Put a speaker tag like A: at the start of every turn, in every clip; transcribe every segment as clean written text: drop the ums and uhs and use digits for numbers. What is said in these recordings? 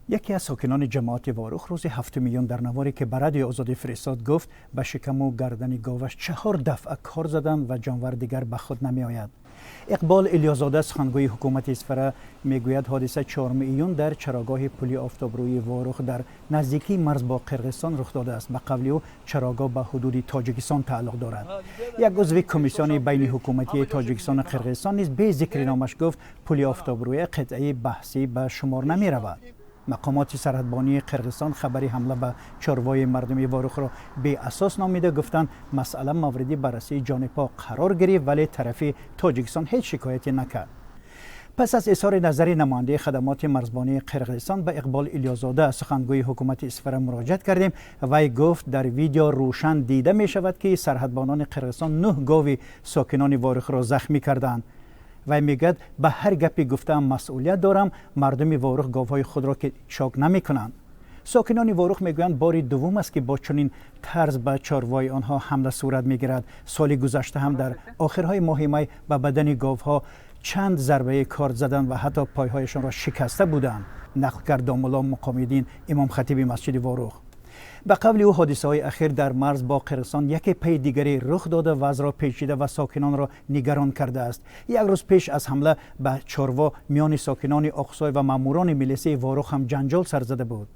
A: Яке аз сокинони ҷамоати Ворух рӯзи 7 июн дар наворе, ки ба Радиои Озодӣ фиристод, гуфт, ба шикаму гардани говаш чаҳор дафъа кор заданд ва ҷонвар дигар ба худ намеояд. Иқбол Илёзода, сухангӯи ҳукумати Исфара, мегӯяд, ҳодиса 4 июн дар чарогоҳи Пули Офтобрӯи Ворух дар наздикии марз бо Қирғизистон рух додааст. Ба қавли ӯ, чарогоҳ ба ҳудуди Тоҷикистон тааллуқ дорад. Як узви комиссиони байниҳукуматии Тоҷикистону Қирғизистон низ бе зикри номаш гуфт, Пули Офтобрӯя қитъаи баҳсӣ ба шумор намеравад. Мақомоти сарҳадбонии Қирғизистон хабари ҳамла ба чорвои мардуми Ворухро беасос номида, гуфтанд, масъала мавриди баррасии ҷонибҳо қарор гирифт, вале тарафи Тоҷикистон ҳеҷ шикояте накард. Пас аз изҳори назари намояндаи хадамоти марзбонии Қирғизистон, ба Иқбол Илёзода, сухангӯи ҳукумати Исфара, муроҷиат кардем. Вай гуфт, дар видео рӯшан дида мешавад, ки сарҳадбонони Қирғизистон нӯҳ гови сокинони Ворухро захмӣ карданд. Вай мегӯяд, ба ҳар гапи гуфтаам масъулият дорам, мардуми Ворух говҳои худро ки чок намекунанд. Сокинони Ворух мегӯянд, бори дуввум аст, ки бо чунин тарз ба чорвои онҳо ҳамла сурат мегирад. Соли гузашта ҳам дар охирҳои моҳи май ба бадани говҳо чанд зарбаи корд заданд ва ҳатто пойҳояшонро шикаста буданд, нақл кард домулло Муқомиддин, имомхатиби масҷиди Ворух. Ба қавли ӯ, ҳодисаҳои ахир дар марз бо Қирғизистон яке пайи дигаре рух дода, вазъро печида ва сокинонро нигарон кардааст. Як рӯз пеш аз ҳамла ба чорво миёни сокинони Оқсой ва маъмурони милисияи Ворух ҳам ҷанҷол сар зада буд.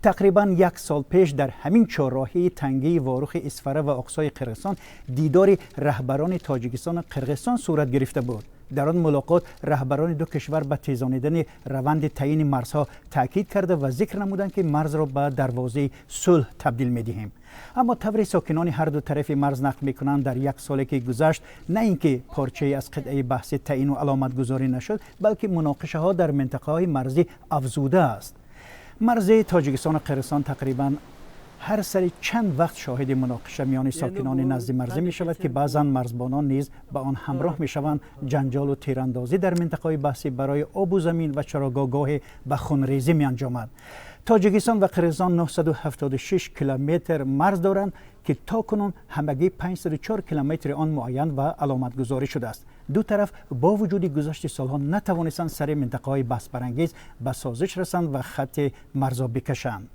A: Тақрибан як сол пеш дар ҳамин чорроҳии тангии Ворухи Исфара ва Оқсои Қирғизистон дидори раҳбарони Тоҷикистону Қирғизистон сурат гирифта буд. Дар он мулоқот раҳбарони ду кишвар ба тезонидани раванди таъйини марзҳо таъкид карда ва зикр намуданд, ки марзро ба дарвозаи сулҳ табдил медиҳем. Аммо тавре сокинони ҳарду тарафи марз нақл мекунанд, дар як соле ки гузашт, на ин ки порчае аз қитъаи баҳси таъйину аломатгузорӣ нашуд, балки муноқишаҳо дар минтақаҳои марзӣ афзудааст. Марзи Тоҷикистону Қирғизистон тақрибан ҳар сари чанд вақт шоҳиди муноқиша миёни сокинони назди марзӣ мешавад, ки баъзан марзбонон низ ба он ҳамроҳ мешаванд. Ҷанҷолу тирандозӣ дар минтақаҳои баҳсӣ барои обу замин ва чарогоҳ гоҳе ба хунрезӣ меанҷомад. Тоҷикистон ва Қирғизистон 976 километр марз доранд, ки то кунун ҳамагӣ 504 километри он муайян ва аломатгузорӣ шудааст. Ду тараф бо вуҷуди гузашти солҳо натавонистанд сари минтақаҳои баҳсбарангез ба созиш расанд ва хатти марзо бикашанд.